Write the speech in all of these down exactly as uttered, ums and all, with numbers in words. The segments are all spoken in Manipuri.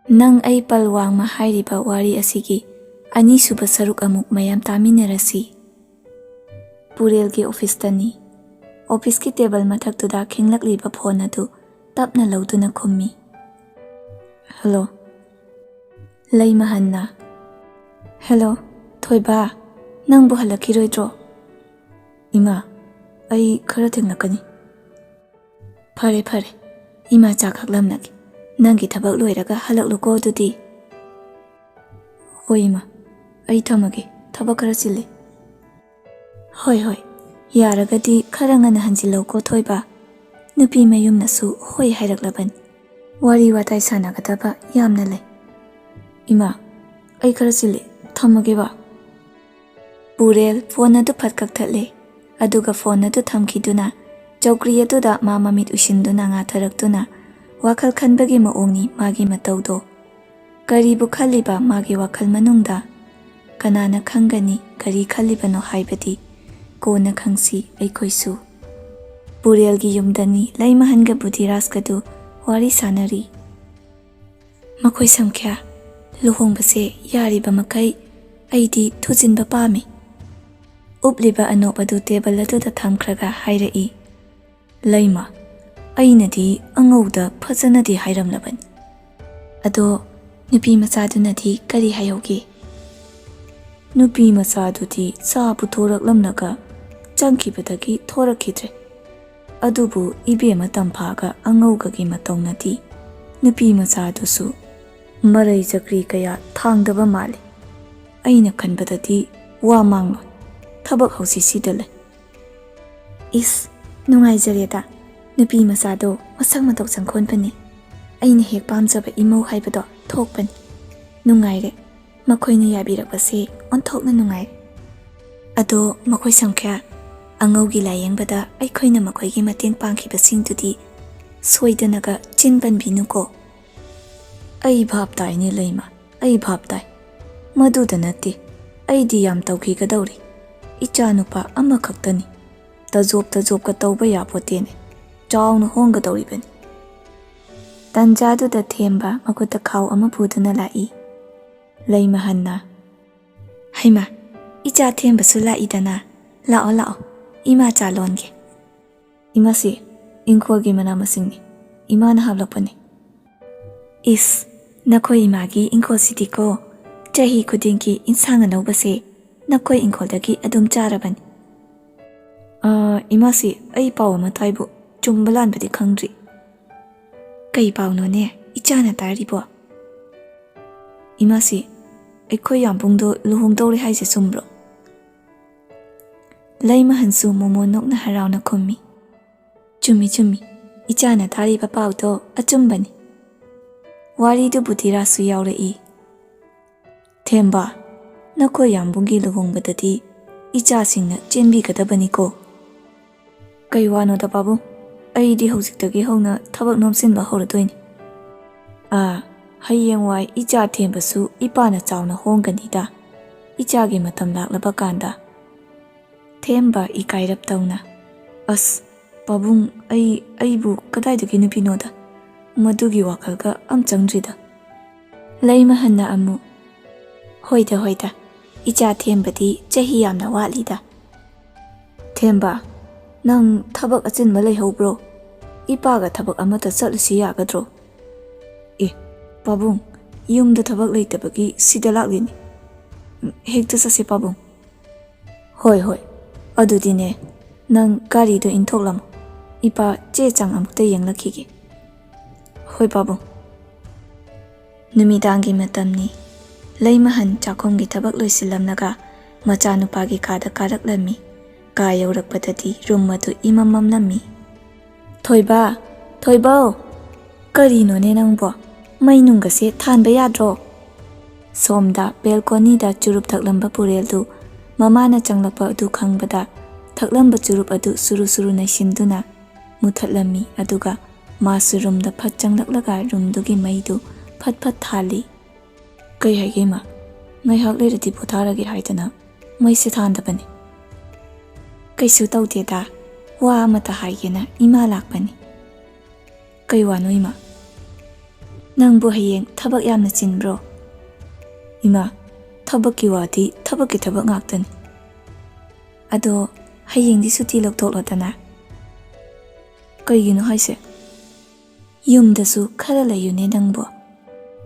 ꯅꯪ ꯑꯩ ꯄꯜ ꯋꯥꯡꯃ ꯍꯥꯏꯔꯤꯕ ꯋꯥꯔꯤ ꯑꯁꯤꯒꯤ ꯑꯅꯤꯁꯨꯕ ꯁꯔꯨꯛ ꯑꯃꯨꯛ ꯃꯌꯥꯝ ꯇꯥꯃꯤꯟꯅꯔꯁꯤ꯫ ꯄꯨꯔꯦꯜꯒꯤ ꯑꯣꯐꯤꯁꯇꯅꯤ꯫ ꯑꯣꯐꯤꯁꯀꯤ ꯇꯦꯕꯜ ꯃꯊꯛꯇꯨꯗ ꯈꯤꯡꯂꯛꯂꯤꯕ ꯐꯣꯟ ꯑꯗꯨ ꯇꯞꯅ ꯂꯧꯗꯨꯅ ꯈꯨꯝꯃꯤ꯫ "ꯍꯜꯂꯣ꯫" ꯂꯩꯃꯍꯟꯅ, "ꯍꯦꯜꯂꯣ, ꯊꯣꯏꯕ, ꯅꯪꯕꯨ ꯍꯜꯂꯛꯈꯤꯔꯣꯏꯗ꯭ꯔꯣ?" "ꯏꯃꯥ, ꯑꯩ ꯈꯔ ꯊꯦꯡꯂꯛꯀꯅꯤ꯫" "ꯐꯔꯦ, ꯐꯔꯦ, ꯏꯃꯥ ꯆꯥꯛ ꯈꯥꯛꯂꯝꯂꯒꯦ꯫ ꯅꯪꯒꯤ ꯊꯕꯛ ꯂꯣꯏꯔꯒ ꯍꯜꯂꯛꯂꯨꯀꯣ ꯑꯗꯨꯗꯤ꯫" "ꯍꯣꯏ ꯏꯃꯥ, ꯑꯩ ꯊꯝꯃꯒꯦ, ꯊꯕꯛ ꯈꯔ ꯆꯤꯜꯂꯤ꯫" "ꯍꯣꯏ, ꯍꯣꯏ, ꯌꯥꯔꯒꯗꯤ ꯈꯔ ꯉꯟꯅ ꯍꯟꯖꯤꯜꯂꯧꯀꯣ ꯊꯣꯏꯕ꯫ ꯅꯨꯄꯤ ꯃꯌꯨꯝꯅꯁꯨ ꯍꯣꯏ ꯍꯥꯏꯔꯛꯂꯕꯅꯤ꯫ ꯋꯥꯔꯤ ꯋꯥꯇꯥꯏ ꯁꯥꯟꯅꯒꯗꯕ ꯌꯥꯝꯅ ꯂꯩ꯫" "ꯏꯃꯥ, ꯑꯩ ꯈꯔ ꯆꯤꯜꯂꯤ, ꯊꯝꯃꯒꯦꯕ꯫" ꯄꯨꯔꯦꯜ ꯐꯣꯟ ꯑꯗꯨ ꯐꯠ ꯀꯛꯊꯠꯂꯦ, ꯑꯗꯨꯒ ꯐꯣꯟ ꯑꯗꯨ ꯊꯝꯈꯤꯗꯨꯅ ꯆꯧꯀ꯭ꯔꯤ ꯑꯗꯨꯗ ꯃꯥ ꯃꯃꯤꯠ ꯎꯏꯁꯤꯟꯗꯨꯅ ꯉꯥꯊꯔꯛꯇꯨꯅ ꯋꯥꯈꯜ ꯈꯟꯕꯒꯤ ꯃꯑꯣꯡꯅꯤ ꯃꯥꯒꯤ ꯃꯇꯧꯗꯣ꯫ ꯀꯔꯤꯕꯨ ꯈꯜꯂꯤꯕ ꯃꯥꯒꯤ ꯋꯥꯈꯜ ꯃꯅꯨꯡꯗ? ꯀꯅꯥꯅ ꯈꯪꯒꯅꯤ ꯀꯔꯤ ꯈꯜꯂꯤꯕꯅꯣ ꯍꯥꯏꯕꯗꯤ? ꯀꯣꯟꯅ ꯈꯪꯁꯤ ꯑꯩꯈꯣꯏꯁꯨ꯫ ꯄꯨꯔꯦꯜꯒꯤ ꯌꯨꯝꯗꯅꯤ ꯂꯩꯃꯍꯟꯒ ꯕꯨꯙꯤꯔꯥꯖꯀꯗꯨ ꯋꯥꯔꯤ ꯁꯥꯟꯅꯔꯤ꯫ "ꯃꯈꯣꯏ ꯁꯪꯈ꯭ꯌꯥ, ꯂꯨꯍꯣꯡꯕꯁꯦ ꯌꯥꯔꯤꯕ ꯃꯈꯩ ꯑꯩꯗꯤ ꯊꯨꯖꯤꯟꯕ ꯄꯥꯝꯃꯤ꯫" ꯎꯞꯂꯤꯕ ꯑꯅꯣꯞ ꯑꯗꯨ ꯇꯦꯕꯜ ꯑꯗꯨꯗ ꯊꯝꯈ꯭ꯔꯒ ꯍꯥꯏꯔꯛꯏ꯫ "ꯂꯩꯃ, ꯑꯩꯅꯗꯤ ꯑꯉꯧꯗ ꯐꯖꯅꯗꯤ ꯍꯥꯏꯔꯝꯂꯕꯅꯤ꯫ ꯑꯗꯣ ꯅꯨꯄꯤ ꯃꯆꯥꯗꯨꯅꯗꯤ ꯀꯔꯤ ꯍꯥꯏꯍꯧꯒꯦ?" "ꯅꯨꯄꯤ ꯃꯆꯥꯗꯨꯗꯤ ꯆꯥ ꯄꯨꯊꯣꯔꯛꯂꯝꯂꯒ ꯆꯪꯈꯤꯕꯗꯒꯤ ꯊꯣꯔꯛꯈꯤꯗ꯭ꯔꯦ꯫ ꯑꯗꯨꯕꯨ ꯏꯕꯦꯝꯃ ꯇꯝꯐꯥꯒ ꯑꯉꯧꯒꯒꯤ ꯃꯇꯧꯅꯗꯤ ꯅꯨꯄꯤ ꯃꯆꯥꯗꯨꯁꯨ ꯃꯔꯩ ꯆꯀ꯭ꯔꯤ ꯀꯌꯥ ꯊꯥꯡꯗꯕ ꯃꯥꯜꯂꯤ꯫ ꯑꯩꯅ ꯈꯟꯕꯗꯗꯤ ꯋꯥ ꯃꯥꯡꯂꯣꯏ꯫ ꯊꯕꯛ ꯍꯧꯖꯤꯛꯁꯤꯗ ꯂꯩ꯫" "ꯏꯁ, ꯅꯨꯡꯉꯥꯏꯖꯔꯦꯗ꯫ ꯅꯨꯄꯤ ꯃꯆꯥꯗꯣ ꯃꯁꯛ ꯃꯇꯧ ꯆꯪꯈꯣꯟꯕꯅꯤ꯫ ꯑꯩꯅ ꯍꯦꯛ ꯄꯥꯝꯖꯕ ꯏꯃꯧ ꯍꯥꯏꯕꯗꯣ ꯊꯣꯛꯄꯅꯤ꯫ ꯅꯨꯡꯉꯥꯏꯔꯦ꯫ ꯃꯈꯣꯏꯅ ꯌꯥꯕꯤꯔꯛꯄꯁꯦ ꯑꯣꯟꯊꯣꯛꯅ ꯅꯨꯡꯉꯥꯏꯔꯦ꯫ ꯑꯗꯣ ꯃꯈꯣꯏ ꯁꯪꯈ꯭ꯌꯥ, ꯑꯉꯧꯒꯤ ꯂꯥꯌꯦꯡꯕꯗ ꯑꯩꯈꯣꯏꯅ ꯃꯈꯣꯏꯒꯤ ꯃꯇꯦꯡ ꯄꯥꯡꯈꯤꯕꯁꯤꯡꯗꯨꯗꯤ ꯁꯣꯏꯗꯅꯒ ꯆꯤꯟ ꯄꯟꯕꯤꯅꯨꯀꯣ꯫" "ꯑꯩ ꯚꯥꯞ ꯇꯥꯏꯅꯦ ꯂꯩꯃ, ꯑꯩ ꯚꯥꯞ ꯇꯥꯏ꯫ ꯃꯗꯨꯗ ꯅꯠꯇꯦ, ꯑꯩꯗꯤ ꯌꯥꯝ ꯇꯧꯈꯤꯒꯗꯧꯔꯤ꯫ ꯏꯆꯥꯅꯨꯄꯥ ꯑꯃꯈꯛꯇꯅꯤ꯫ ꯇꯖꯣꯞ ꯇꯖꯣꯞꯀ ꯇꯧꯕ ꯌꯥꯄꯣꯠꯇꯦꯅꯦ꯫ ꯆꯥꯎꯅ ꯍꯣꯡꯒꯗꯧꯔꯤꯕꯅꯤ꯫" ꯇꯟꯖꯥꯗꯨꯗ ꯊꯦꯝꯕ ꯃꯈꯨꯠꯇ ꯈꯥꯎ ꯑꯃ ꯄꯨꯗꯨꯅ ꯂꯥꯛꯏ꯫ ꯂꯩꯃꯍꯟꯅ, "ꯍꯩꯃꯥ, ꯏꯆꯥ ꯊꯦꯝꯕꯁꯨ ꯂꯥꯛꯏꯗꯅ꯫ ꯂꯥꯛꯑꯣ, ꯂꯥꯛꯑꯣ, ꯏꯃꯥ ꯆꯥ ꯂꯣꯟꯒꯦ꯫ ꯏꯃꯥꯁꯤ, ꯏꯪꯈꯣꯜꯒꯤ ꯃꯅꯥ ꯃꯁꯤꯡꯅꯤ, ꯏꯃꯥꯅ ꯍꯥꯞꯂꯛꯄꯅꯤ꯫" "ꯏꯁ, ꯅꯈꯣꯏ ꯏꯃꯥꯒꯤ ꯏꯪꯈꯣꯜꯁꯤꯗꯤꯀꯣ, ꯆꯍꯤ ꯈꯨꯗꯤꯡꯒꯤ ꯏꯟꯁꯥꯡ ꯑꯅꯧꯕꯁꯦ ꯅꯈꯣꯏ ꯏꯪꯈꯣꯜꯗꯒꯤ ꯑꯗꯨꯝ ꯆꯥꯔꯕꯅꯤ꯫" "ꯑꯥ, ꯏꯃꯥꯁꯤ, ꯑꯩ ꯄꯥꯎ ꯑꯃ ꯇꯥꯏꯕꯨ, ꯆꯨꯝꯕ ꯂꯥꯟꯕꯗꯤ ꯈꯪꯗ꯭ꯔꯤ꯫" "ꯀꯩ ꯄꯥꯎꯅꯣꯅꯦ ꯏꯆꯥꯅ ꯇꯥꯔꯤꯕꯣ?" "ꯏꯃꯥꯁꯤ, ꯑꯩꯈꯣꯏ ꯌꯥꯝꯕꯨꯡꯗꯣ ꯂꯨꯍꯣꯡꯗꯧꯔꯦ ꯍꯥꯏꯁꯦ ꯆꯨꯝꯕ꯭ꯔꯣ?" ꯂꯩꯃꯍꯟꯁꯨ ꯃꯣꯃꯣꯟ ꯅꯣꯛꯅ ꯍꯔꯥꯎꯅ ꯈꯨꯝꯃꯤ꯫ "ꯆꯨꯝꯃꯤ, ꯆꯨꯝꯃꯤ, ꯏꯆꯥꯅ ꯇꯥꯔꯤꯕ ꯄꯥꯎꯗꯣ ꯑꯆꯨꯝꯕꯅꯤ꯫" ꯋꯥꯔꯤꯗꯨꯕꯨ ꯙꯤꯔꯥꯁꯨ ꯌꯥꯎꯔꯛꯏ꯫ "ꯊꯦꯝꯕ, ꯅꯈꯣꯏ ꯌꯥꯝꯕꯨꯡꯒꯤ ꯂꯨꯍꯣꯡꯕꯗꯗꯤ ꯏꯆꯥꯁꯤꯡꯅ ꯆꯦꯟꯕꯤꯒꯗꯕꯅꯤꯀꯣ꯫" "ꯀꯩ ꯋꯥꯅꯣꯗ ꯄꯥꯕꯨꯡ, ꯑꯩꯗꯤ ꯍꯧꯖꯤꯛꯇꯒꯤ ꯍꯧꯅ ꯊꯕꯛ ꯅꯣꯝꯁꯤꯟꯕ ꯍꯧꯔꯗꯣꯏꯅꯤ꯫" "ꯑꯥ, ꯍꯌꯦꯡꯋꯥꯏ ꯏꯆꯥ ꯊꯦꯝꯕꯁꯨ ꯏꯄꯥꯅ ꯆꯥꯎꯅ ꯍꯣꯡꯒꯅꯤꯗ, ꯏꯆꯥꯒꯤ ꯃꯇꯝ ꯂꯥꯛꯂꯕ ꯀꯥꯟꯗ꯫" ꯊꯦꯝꯕ ꯏꯀꯥꯏꯔꯞ ꯇꯧꯅ, "ꯑꯁ, ꯄꯥꯕꯨꯡ, ꯑꯩ, ꯑꯩꯕꯨ ꯀꯗꯥꯏꯗꯒꯤ ꯅꯨꯄꯤꯅꯣꯗ? ꯃꯗꯨꯒꯤ ꯋꯥꯈꯜꯒ ꯑꯝ ꯆꯪꯗ꯭ꯔꯤꯗ꯫" ꯂꯩꯃꯍꯟꯅ ꯑꯃꯨꯛ, "ꯍꯣꯏꯗ, ꯍꯣꯏꯗ, ꯏꯆꯥ ꯊꯦꯝꯕꯗꯤ ꯆꯍꯤ ꯌꯥꯝꯅ ꯋꯥꯠꯂꯤꯗ꯫" "ꯊꯦꯝꯕ, ꯅꯪ ꯊꯕꯛ ꯑꯆꯤꯟꯕ ꯂꯩꯍꯧꯕ꯭ꯔꯣ? ꯏꯄꯥꯒ ꯊꯕꯛ ꯑꯃꯇ ꯆꯠꯂꯨꯁꯤ ꯌꯥꯒꯗ꯭ꯔꯣ?" "ꯑꯦ, ꯄꯥꯕꯨꯡ, ꯌꯨꯝꯗ ꯊꯕꯛ ꯂꯩꯇꯕꯒꯤ ꯁꯤꯗ ꯂꯥꯛꯂꯤꯅꯤ꯫ ꯍꯦꯛꯇ ꯆꯠꯁꯦ ꯄꯥꯕꯨꯡ꯫" "ꯍꯣꯏ, ꯍꯣꯏ, ꯑꯗꯨꯗꯤꯅꯦ, ꯅꯪ ꯒꯥꯔꯤꯗꯣ ꯏꯟꯊꯣꯛꯂꯝꯃꯣ꯫ ꯏꯄꯥ ꯆꯦ ꯆꯥꯡ ꯑꯃꯨꯛꯇ ꯌꯦꯡꯂꯛꯈꯤꯒꯦ꯫" "ꯍꯣꯏ ꯄꯥꯕꯨꯡ꯫" ꯅꯨꯃꯤꯗꯥꯡꯒꯤ ꯃꯇꯝꯅꯤ꯫ ꯂꯩꯃꯍꯟ ꯆꯥꯛꯈꯨꯝꯒꯤ ꯊꯕꯛ ꯂꯣꯏꯁꯤꯜꯂꯝꯂꯒ ꯃꯆꯥꯅꯨꯄꯥꯒꯤ ꯀꯥꯗ ꯀꯥꯔꯛꯂꯝꯃꯤ꯫ ꯀꯥ ꯌꯧꯔꯛꯄꯗꯗꯤ ꯔꯨꯝ ꯑꯗꯨ ꯏꯃꯝ ꯃꯝꯂꯝꯃꯤ꯫ "ꯊꯣꯏꯕ, ꯊꯣꯏꯕꯧ! ꯀꯔꯤꯅꯣꯅꯦ ꯅꯪꯕꯣ? ꯃꯩ ꯅꯨꯡꯒꯁꯦ ꯊꯥꯟꯕ ꯌꯥꯗ꯭ꯔꯣ?" ꯁꯣꯝꯗ ꯕꯦꯜꯀꯣꯅꯤꯗ ꯆꯨꯔꯨꯞ ꯊꯛꯂꯝꯕ ꯄꯨꯔꯦꯜꯗꯨ ꯃꯃꯥꯅ ꯆꯪꯂꯛꯄ ꯑꯗꯨ ꯈꯪꯕꯗ ꯊꯛꯂꯝꯕ ꯆꯨꯔꯨꯞ ꯑꯗꯨ ꯁꯨꯔꯨ ꯁꯨꯔꯨ ꯅꯩꯁꯤꯟꯗꯨꯅ ꯃꯨꯊꯠꯂꯝꯃꯤ꯫ ꯑꯗꯨꯒ ꯃꯥꯁꯨ ꯔꯨꯝꯗ ꯐꯠ ꯆꯪꯂꯛꯂꯒ ꯔꯨꯝꯗꯨꯒꯤ ꯃꯩꯗꯨ ꯐꯠ ꯐꯠ ꯊꯥꯜꯂꯤ꯫ "ꯀꯩ ꯍꯥꯏꯒꯦ ꯏꯃꯥ? ꯉꯥꯏꯍꯥꯛ ꯂꯩꯔꯗꯤ ꯄꯣꯊꯥꯔꯒꯦ ꯍꯥꯏꯗꯅ ꯃꯩꯁꯦ ꯊꯥꯟꯗꯕꯅꯤ꯫" "ꯀꯩꯁꯨ ꯇꯧꯗꯦꯗ, ꯋꯥ ꯑꯃꯇ ꯍꯥꯏꯒꯦꯅ ꯏꯃꯥ ꯂꯥꯛꯄꯅꯤ꯫" "ꯀꯩ ꯋꯥꯅꯣ ꯏꯃꯥ?" "ꯅꯪꯕꯨ ꯍꯌꯦꯡ ꯊꯕꯛ ꯌꯥꯝꯅ ꯆꯤꯟꯕ꯭ꯔꯣ?" "ꯏꯃꯥ, ꯊꯕꯛꯀꯤ ꯋꯥꯗꯤ ꯊꯕꯛꯀꯤ ꯊꯕꯛ ꯉꯥꯛꯇꯅꯤ꯫ ꯑꯗꯣ ꯍꯌꯦꯡꯗꯤ ꯁꯨꯇꯤ ꯂꯧꯊꯣꯛꯂꯣꯗꯅ꯫" "ꯀꯩꯒꯤꯅꯣ ꯍꯥꯏꯁꯦ?" "ꯌꯨꯝꯗꯁꯨ ꯈꯔ ꯂꯩꯌꯨꯅꯦ ꯅꯪꯕꯣ꯫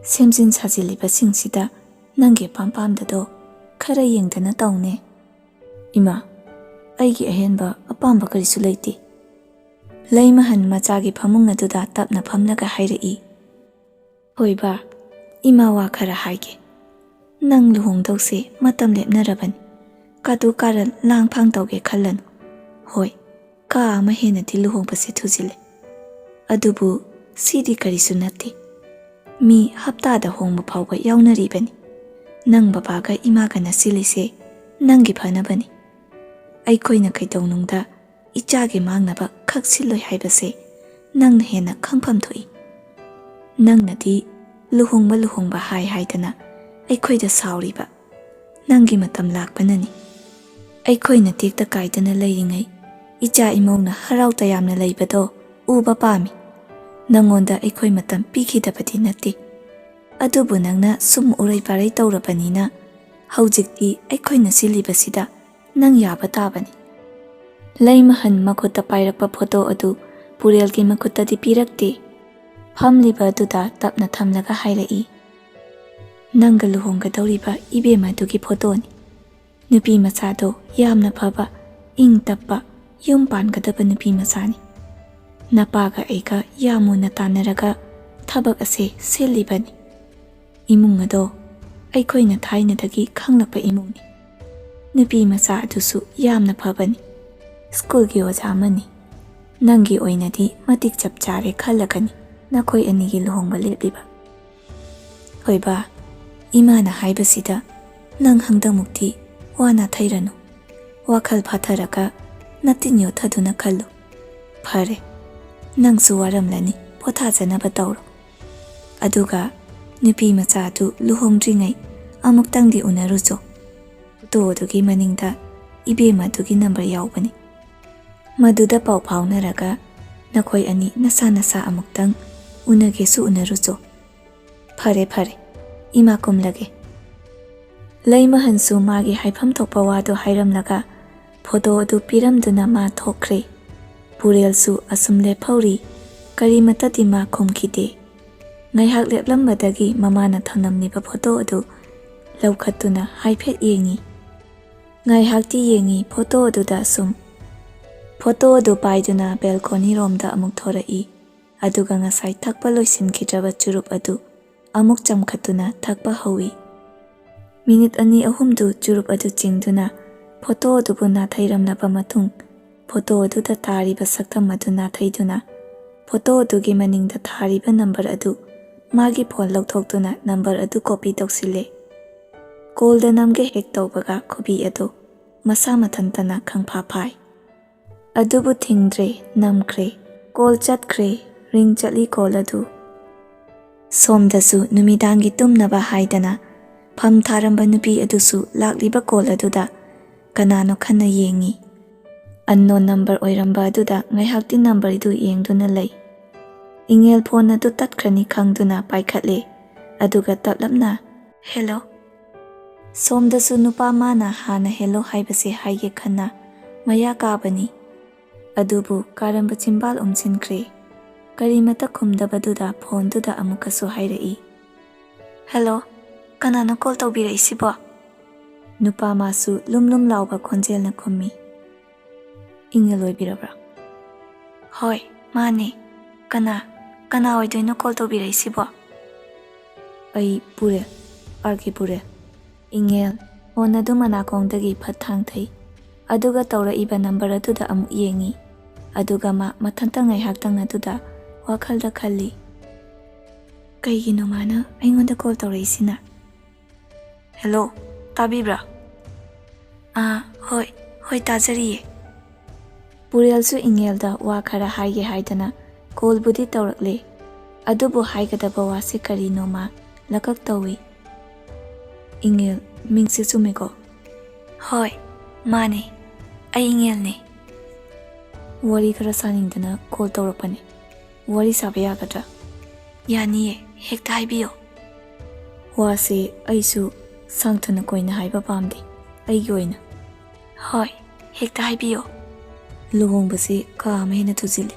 ꯁꯦꯝꯖꯤꯟ ꯁꯥꯖꯤꯜꯂꯤꯕꯁꯤꯡꯁꯤꯗ ꯅꯪꯒꯤ ꯑꯄꯥꯝ ꯄꯥꯝꯗꯗꯣ ꯈꯔ ꯌꯦꯡꯗꯅ ꯇꯧꯅꯦ꯫" "ꯏꯃꯥ, ꯑꯩꯒꯤ ꯑꯍꯦꯟꯕ ꯑꯄꯥꯝꯕ ꯀꯔꯤꯁꯨ ꯂꯩꯇꯦ꯫" ꯂꯩꯃꯍꯟ ꯃꯆꯥꯒꯤ ꯐꯃꯨꯡ ꯑꯗꯨꯗ ꯇꯞꯅ ꯐꯝꯂꯒ ꯍꯥꯏꯔꯛꯏ꯫ "ꯍꯣꯏ ꯕꯥ, ꯏꯃꯥ ꯋꯥ ꯈꯔ ꯍꯥꯏꯒꯦ꯫ ꯅꯪ ꯂꯨꯍꯣꯡꯗꯧꯁꯦ ꯃꯇꯝ ꯂꯦꯞꯅꯔꯕꯅꯤ꯫ ꯀꯥꯇꯨ ꯀꯥꯔꯟ ꯂꯥꯡ ꯐꯥꯡ ꯇꯧꯒꯦ ꯈꯜꯂꯅꯨ꯫ ꯍꯣꯏ, ꯀꯥ ꯑꯃ ꯍꯦꯟꯅꯗꯤ ꯂꯨꯍꯣꯡꯕꯁꯦ ꯊꯨꯖꯤꯜꯂꯦ꯫ ꯑꯗꯨꯕꯨ ꯁꯤꯗꯤ ꯀꯔꯤꯁꯨ ꯅꯠꯇꯦ꯫ ꯃꯤ ꯍꯞꯇꯥꯗ ꯍꯣꯡꯕ ꯐꯥꯎꯕ ꯌꯥꯎꯅꯔꯤꯕꯅꯤ꯫ ꯅꯪ ꯕꯕꯥꯒ ꯏꯃꯥꯒ ꯅꯁꯤꯜꯂꯤꯁꯦ ꯅꯪꯒꯤ ꯐꯅꯕꯅꯤ꯫ ꯑꯩꯈꯣꯏꯅ ꯀꯩꯗꯧꯅꯨꯡꯗ ꯏꯆꯥꯒꯤ ꯃꯥꯡꯅꯕ ꯈꯛ ꯁꯤꯜꯂꯣꯏ ꯍꯥꯏꯕꯁꯦ ꯅꯪꯅ ꯍꯦꯟꯅ ꯈꯪꯐꯝ ꯊꯣꯛꯏ꯫ ꯅꯪꯅꯗꯤ ꯂꯨꯍꯣꯡꯕ ꯂꯨꯍꯣꯡꯕ ꯍꯥꯏ ꯍꯥꯏꯗꯅ ꯑꯩꯈꯣꯏꯗ ꯁꯥꯎꯔꯤꯕ꯫ ꯅꯪꯒꯤ ꯃꯇꯝ ꯂꯥꯛꯄꯅꯅꯤ꯫ ꯑꯩꯈꯣꯏꯅ ꯇꯦꯛꯇ ꯀꯥꯏꯗꯅ ꯂꯩꯔꯤꯉꯩ ꯏꯆꯥ ꯏꯃꯧꯅ ꯍꯔꯥꯎ ꯇꯌꯥꯝꯅ ꯂꯩꯕꯗꯣ ꯎꯕ ꯄꯥꯝꯃꯤ꯫ ꯅꯪꯉꯣꯟꯗ ꯑꯩꯈꯣꯏ ꯃꯇꯝ ꯄꯤꯈꯤꯗꯕꯗꯤ ꯅꯠꯇꯦ꯫ ꯑꯗꯨꯕꯨ ꯅꯪꯅ ꯁꯨꯝ ꯎꯔꯩ ꯄꯥꯔꯩ ꯇꯧꯔꯕꯅꯤꯅ ꯍꯧꯖꯤꯛꯇꯤ ꯑꯩꯈꯣꯏꯅ ꯁꯤꯜꯂꯤꯕꯁꯤꯗ ꯅꯪ ꯌꯥꯕ ꯇꯥꯕꯅꯤ꯫" ꯂꯩꯃꯍꯟ ꯃꯈꯨꯠꯇ ꯄꯥꯏꯔꯛꯄ ꯐꯣꯇꯣ ꯑꯗꯨ ꯄꯨꯔꯦꯜꯒꯤ ꯃꯈꯨꯠꯇꯗꯤ ꯄꯤꯔꯛꯇꯦ꯫ ꯐꯝꯂꯤꯕ ꯑꯗꯨꯗ ꯇꯞꯅ ꯊꯝꯂꯒ ꯍꯥꯏꯔꯛꯏ, "ꯅꯪꯒ ꯂꯨꯍꯣꯡꯒꯗꯧꯔꯤꯕ ꯏꯕꯦꯝꯃ ꯑꯗꯨꯒꯤ ꯐꯣꯇꯣꯅꯤ꯫ ꯅꯨꯄꯤ ꯃꯆꯥꯗꯣ ꯌꯥꯝꯅ ꯐꯕ, ꯏꯪ ꯇꯞꯄ, ꯌꯨꯝ ꯄꯥꯟꯒꯗꯕ ꯅꯨꯄꯤ ꯃꯆꯥꯅꯤ꯫ ꯅꯄꯥꯒ ꯑꯩꯒ ꯌꯥꯝ ꯃꯨꯟꯅ ꯇꯥꯟꯅꯔꯒ ꯊꯕꯛ ꯑꯁꯦ ꯁꯤꯜꯂꯤꯕꯅꯤ꯫ ꯏꯃꯨꯡ ꯑꯗꯣ ꯑꯩꯈꯣꯏꯅ ꯊꯥꯏꯅꯗꯒꯤ ꯈꯪꯂꯛꯄ ꯏꯃꯨꯡꯅꯤ꯫ ꯅꯨꯄꯤ ꯃꯆꯥ ꯑꯗꯨꯁꯨ ꯌꯥꯝꯅ ꯐꯕꯅꯤ꯫ ꯁ꯭ꯀꯨꯜꯒꯤ ꯑꯣꯖꯥ ꯑꯃꯅꯤ꯫ ꯅꯪꯒꯤ ꯑꯣꯏꯅꯗꯤ ꯃꯇꯤꯛ ꯆꯞ ꯆꯥꯔꯦ ꯈꯜꯂꯒꯅꯤ ꯅꯈꯣꯏ ꯑꯅꯤꯒꯤ ꯂꯨꯍꯣꯡꯕ ꯂꯦꯞꯂꯤꯕ꯫" "ꯍꯣꯏ ꯕꯥ, ꯏꯃꯥꯅ ꯍꯥꯏꯕꯁꯤꯗ ꯅꯪ ꯍꯟꯗꯛꯃꯨꯛꯇꯤ ꯋꯥ ꯅꯥꯊꯩꯔꯅꯨ꯫ ꯋꯥꯈꯜ ꯐꯥꯊꯔꯒ ꯅꯇꯤꯟ ꯌꯣꯠꯊꯗꯨꯅ ꯈꯜꯂꯨ꯫ ꯐꯔꯦ, ꯅꯪꯁꯨ ꯋꯥꯔꯝꯂꯅꯤ, ꯄꯣꯊꯥꯖꯅꯕ ꯇꯧꯔꯣ꯫ ꯑꯗꯨꯒ ꯅꯨꯄꯤ ꯃꯆꯥꯗꯨ ꯂꯨꯍꯣꯡꯗ꯭ꯔꯤꯉꯩ ꯑꯃꯨꯛꯇꯪꯗꯤ ꯎꯅꯔꯨꯆꯣ꯫ ꯐꯣꯇꯣ ꯑꯗꯨꯒꯤ ꯃꯅꯤꯡꯗ ꯏꯕꯦꯝꯃ ꯑꯗꯨꯒꯤ ꯅꯝꯕꯔ ꯌꯥꯎꯕꯅꯤ꯫ ꯃꯗꯨꯗ ꯄꯥꯎ ꯐꯥꯎꯅꯔꯒ ꯅꯈꯣꯏ ꯑꯅꯤ ꯅꯁꯥ ꯅꯁꯥ ꯑꯃꯨꯛꯇꯪ ꯎꯅꯒꯦꯁꯨ ꯎꯅꯔꯨꯆꯣ꯫ "ꯐꯔꯦ, ꯐꯔꯦ, ꯏꯃꯥ ꯀꯨꯝꯂꯒꯦ꯫" ꯂꯩꯃꯍꯟꯁꯨ ꯃꯥꯒꯤ ꯍꯥꯏꯐꯝ ꯊꯣꯛꯄ ꯋꯥꯗꯨ ꯍꯥꯏꯔꯝꯂꯒ ꯐꯣꯇꯣ ꯑꯗꯨ ꯄꯤꯔꯝꯗꯨꯅ ꯃꯥ ꯊꯣꯛꯈ꯭ꯔꯦ꯫ ꯄꯨꯔꯦꯜꯁꯨ ꯑꯁꯨꯝ ꯂꯦꯞꯍꯧꯔꯤ꯫ ꯀꯔꯤꯃꯠꯇꯗꯤ ꯃꯥ ꯈꯨꯝꯈꯤꯗꯦ꯫ ꯉꯥꯏꯍꯥꯛ ꯂꯦꯞꯂꯝꯕꯗꯒꯤ ꯃꯃꯥꯅ ꯊꯝꯂꯝꯂꯤꯕ ꯐꯣꯇꯣ ꯑꯗꯨ ꯂꯧꯈꯠꯇꯨꯅ ꯍꯥꯏꯐꯦꯠ ꯌꯦꯡꯉꯤ꯫ ꯉꯥꯏꯍꯥꯛꯇꯤ ꯌꯦꯡꯉꯤ ꯐꯣꯇꯣ ꯑꯗꯨꯗ ꯁꯨꯝ꯫ ꯐꯣꯇꯣ ꯑꯗꯨ ꯄꯥꯏꯗꯨꯅ ꯕꯦꯜꯀꯣꯅꯤ ꯔꯣꯝꯗ ꯑꯃꯨꯛ ꯊꯣꯔꯛꯏ꯫ ꯑꯗꯨꯒ ꯉꯁꯥꯏ ꯊꯛꯄ ꯂꯣꯏꯁꯤꯟꯈꯤꯗ꯭ꯔꯕ ꯆꯨꯔꯨꯞ ꯑꯗꯨ ꯑꯃꯨꯛ ꯆꯝꯈꯠꯇꯨꯅ ꯊꯛꯄ ꯍꯧꯏ꯫ ꯃꯤꯅꯤꯠ ꯑꯅꯤ ꯑꯍꯨꯝꯗꯨ ꯆꯨꯔꯨꯞ ꯑꯗꯨ ꯆꯤꯡꯗꯨꯅ ꯐꯣꯇꯣ ꯑꯗꯨꯕꯨ ꯅꯥꯊꯩꯔꯝꯂꯕ ꯃꯇꯨꯡ, ꯐꯣꯇꯣ ꯑꯗꯨꯗ ꯇꯥꯔꯤꯕ ꯁꯛꯇꯝ ꯑꯗꯨ ꯅꯥꯊꯩꯗꯨꯅ, ꯐꯣꯇꯣ ꯑꯗꯨꯒꯤ ꯃꯅꯤꯡꯗ ꯊꯥꯔꯤꯕ ꯅꯝꯕꯔ ꯑꯗꯨ ꯃꯥꯒꯤ ꯐꯣꯟ ꯂꯧꯊꯣꯛꯇꯨꯅ ꯅꯝꯕꯔ ꯑꯗꯨ ꯀꯣꯄꯤ ꯇꯧꯁꯤꯜꯂꯦ꯫ ꯀꯣꯜꯗ ꯅꯝꯒꯦ ꯍꯦꯛ ꯇꯧꯕꯒ ꯈꯨꯕꯤ ꯑꯗꯨ ꯃꯁꯥ ꯃꯊꯟꯇꯅ ꯈꯪꯐꯥ ꯐꯥꯏ꯫ ꯑꯗꯨꯕꯨ ꯊꯤꯡꯗ꯭ꯔꯦ, ꯅꯝꯈ꯭ꯔꯦ꯫ ꯀꯣꯜ ꯆꯠꯈ꯭ꯔꯦ, ꯔꯤꯡ ꯆꯠꯂꯤ ꯀꯣꯜ ꯑꯗꯨ꯫ ꯁꯣꯝꯗꯁꯨ ꯅꯨꯃꯤꯗꯥꯡꯒꯤ ꯇꯨꯝꯅꯕ ꯍꯥꯏꯗꯅ ꯐꯝ ꯊꯥꯔꯝꯕ ꯅꯨꯄꯤ ꯑꯗꯨꯁꯨ ꯂꯥꯛꯂꯤꯕ ꯀꯣꯜ ꯑꯗꯨꯗ ꯀꯅꯥꯅꯣ ꯈꯟꯅ ꯌꯦꯡꯉꯤ꯫ ꯑꯟꯅꯣꯟ ꯅꯝꯕꯔ ꯑꯣꯏꯔꯝꯕ ꯑꯗꯨꯗ ꯉꯥꯏꯍꯥꯛꯇꯤ ꯅꯝꯕꯔꯗꯨ ꯌꯦꯡꯗꯨꯅ ꯂꯩ꯫ ꯏꯉꯦꯜ ꯐꯣꯟ ꯑꯗꯨ ꯇꯠꯈ꯭ꯔꯅꯤ ꯈꯪꯗꯨꯅ ꯄꯥꯏꯈꯠꯂꯦ, ꯑꯗꯨꯒ ꯇꯞꯂꯞꯅ, "ꯍꯦꯜꯂꯣ꯫" ꯁꯣꯝꯗꯁꯨ ꯅꯨꯄꯥ ꯃꯥꯅ ꯍꯥꯟꯅ ꯍꯦꯜꯂꯣ ꯍꯥꯏꯕꯁꯦ ꯍꯥꯏꯒꯦ ꯈꯟꯅ ꯃꯌꯥ ꯀꯥꯕꯅꯤ꯫ ꯑꯗꯨꯕꯨ ꯀꯥꯔꯝꯕ ꯆꯤꯝꯕꯥꯜ ꯎꯝꯁꯤꯟꯈ꯭ꯔꯦ꯫ ꯀꯔꯤꯃꯠꯇ ꯈꯨꯝꯗꯕꯗꯨꯗ ꯐꯣꯟꯗꯨꯗ ꯑꯃꯨꯛꯀꯁꯨ ꯍꯥꯏꯔꯛꯏ, "ꯍꯦꯜꯂꯣ, ꯀꯅꯥꯅꯣ ꯀꯣꯜ ꯇꯧꯕꯤꯔꯛꯏꯁꯤꯕꯣ?" ꯅꯨꯄꯥ ꯃꯥꯁꯨ ꯂꯨꯝ ꯂꯨꯝ ꯂꯥꯎꯕ ꯈꯣꯟꯖꯦꯜꯅ ꯈꯨꯝꯃꯤ, "ꯏꯉꯦꯜ ꯑꯣꯏꯕꯤꯔꯕ꯭ꯔꯥ?" "ꯍꯣꯏ, ꯃꯥꯅꯦ꯫ ꯀꯅꯥ, ꯀꯅꯥ ꯑꯣꯏꯗꯣꯏꯅꯣ ꯀꯣꯜ ꯇꯧꯕꯤꯔꯛꯏꯁꯤꯕꯣ?" "ꯑꯩ ꯄꯨꯔꯦꯜ, ꯑꯥꯔ ꯀꯦ ꯄꯨꯔꯦꯜ꯫" ꯏꯉꯦꯜ ꯐꯣꯟ ꯑꯗꯨ ꯃꯅꯥꯀꯣꯡꯗꯒꯤ ꯐꯠ ꯊꯥꯡꯊꯩ꯫ ꯑꯗꯨꯒ ꯇꯧꯔꯛꯏꯕ ꯅꯝꯕꯔ ꯑꯗꯨꯗ ꯑꯃꯨꯛ ꯌꯦꯡꯉꯤ꯫ ꯑꯗꯨꯒ ꯃꯥ ꯃꯊꯟꯇ ꯉꯥꯏꯍꯥꯛꯇꯪ ꯑꯗꯨꯗ ꯋꯥꯈꯜꯗ ꯈꯜꯂꯤ, "ꯀꯩꯒꯤꯅꯣ ꯃꯥꯅ ꯑꯩꯉꯣꯟꯗ ꯀꯣꯜ ꯇꯧꯔꯛꯏꯁꯤꯅ?" "ꯍꯦꯜꯂꯣ, ꯇꯥꯕꯤꯕ꯭ꯔꯥ?" "ꯑꯥ, ꯍꯣꯏ, ꯍꯣꯏ, ꯇꯥꯖꯔꯤꯌꯦ꯫" ꯄꯨꯔꯦꯜꯁꯨ ꯏꯉꯦꯜꯗ ꯋꯥ ꯈꯔ ꯍꯥꯏꯒꯦ ꯍꯥꯏꯗꯅ ꯀꯣꯜꯕꯨꯗꯤ ꯇꯧꯔꯛꯂꯦ, ꯑꯗꯨꯕꯨ ꯍꯥꯏꯒꯗꯕ ꯋꯥꯁꯦ ꯀꯔꯤꯅꯣ ꯃꯥ ꯂꯀꯛ ꯇꯧꯏ꯫ "ꯏꯉꯦꯜ, ꯃꯤꯡꯁꯦ ꯆꯨꯝꯃꯦꯀꯣ?" "ꯍꯣꯏ, ꯃꯥꯅꯦ, ꯑꯩ ꯏꯉꯦꯜꯅꯦ꯫" "ꯋꯥꯔꯤ ꯈꯔ ꯁꯥꯅꯤꯡꯗꯅ ꯀꯣꯜ ꯇꯧꯔꯛꯄꯅꯦ, ꯋꯥꯔꯤ ꯁꯥꯕ ꯌꯥꯒꯗ꯭ꯔꯥ?" "ꯌꯥꯅꯤꯌꯦ, ꯍꯦꯛꯇ ꯍꯥꯏꯕꯤꯌꯣ꯫" ꯋꯥꯁꯦ ꯑꯩꯁꯨ ꯁꯥꯡꯊꯅ ꯀꯣꯏꯅ ꯍꯥꯏꯕ ꯄꯥꯝꯗꯦ꯫ ꯑꯩꯒꯤ ꯑꯣꯏꯅ꯫ ꯍꯣꯏ, ꯍꯦꯛꯇ ꯍꯥꯏꯕꯤꯌꯣ꯫ ꯂꯨꯍꯣꯡꯕꯁꯦ ꯀꯥ ꯑꯃ ꯍꯦꯟꯅ ꯊꯨꯖꯤꯜꯂꯤ꯫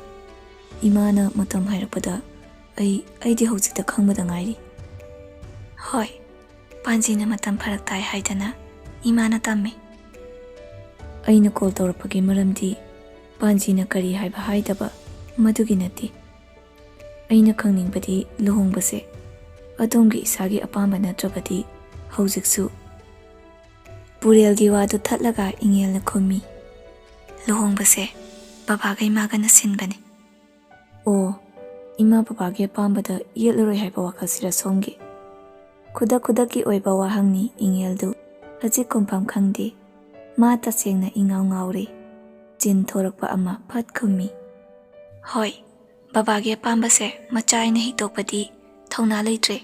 ꯏꯃꯥꯅ ꯃꯇꯝ ꯍꯥꯏꯔꯛꯄꯗ ꯑꯩ, ꯑꯩꯗꯤ ꯍꯧꯖꯤꯛꯇ ꯈꯪꯕꯗ ꯉꯥꯏꯔꯤ꯫ ꯍꯣꯏ, ꯄꯥꯟꯖꯤꯅ ꯃꯇꯝ ꯐꯔꯛ ꯇꯥꯏ ꯍꯥꯏꯗꯅ ꯏꯃꯥꯅ ꯇꯝꯃꯤ꯫ ꯑꯩꯅ ꯀꯣꯜ ꯇꯧꯔꯛꯄꯒꯤ ꯃꯔꯝꯗꯤ ꯄꯥꯟꯖꯤꯅ ꯀꯔꯤ ꯍꯥꯏꯕ ꯍꯥꯏꯗꯕ, ꯃꯗꯨꯒꯤ ꯅꯠꯇꯦ꯫ ꯑꯩꯅ ꯈꯪꯅꯤꯡꯕꯗꯤ ꯂꯨꯍꯣꯡꯕꯁꯦ ꯑꯗꯣꯝꯒꯤ ꯏꯁꯥꯒꯤ ꯑꯄꯥꯝꯕ ꯅꯠꯇ꯭ꯔꯕꯗꯤ ꯍꯧꯖꯤꯛꯁꯨ꯫ ꯄꯨꯔꯦꯜꯒꯤ ꯋꯥꯗꯨ ꯊꯠꯂꯒ ꯏꯉꯦꯜꯅ ꯈꯨꯝꯃꯤ, "ꯂꯨꯍꯣꯡꯕꯁꯦ ꯕꯕꯥꯒ ꯏꯃꯥꯒꯅ ꯁꯤꯟꯕꯅꯤ"꯫ ꯑꯣ, ꯏꯃꯥ ꯕꯕꯥꯒꯤ ꯑꯄꯥꯝꯕꯗ ꯌꯦꯠꯂꯔꯣꯏ ꯍꯥꯏꯕ ꯋꯥꯈꯜꯁꯤꯔ ꯁꯣꯝꯒꯤ? ꯈꯨꯗꯛ ꯈꯨꯗꯛꯀꯤ ꯑꯣꯏꯕ ꯋꯥꯍꯪꯅꯤ ꯏꯉꯦꯜꯗꯨ꯫ ꯍꯧꯖꯤꯛ ꯈꯨꯝꯐꯝ ꯈꯪꯗꯦ꯫ ꯃꯥ ꯇꯁꯦꯡꯅ ꯏꯉꯥꯎ ꯉꯥꯎꯔꯦ꯫ ꯆꯤꯟ ꯊꯣꯔꯛꯄ ꯑꯃ ꯐꯠ ꯈꯨꯝꯃꯤ, "ꯍꯣꯏ, ꯕꯕꯥꯒꯤ ꯑꯄꯥꯝꯕꯁꯦ ꯃꯆꯥ ꯑꯩꯅ ꯍꯤꯛꯇꯣꯛꯄꯗꯤ ꯊꯧꯅꯥ ꯂꯩꯇ꯭ꯔꯦ"꯫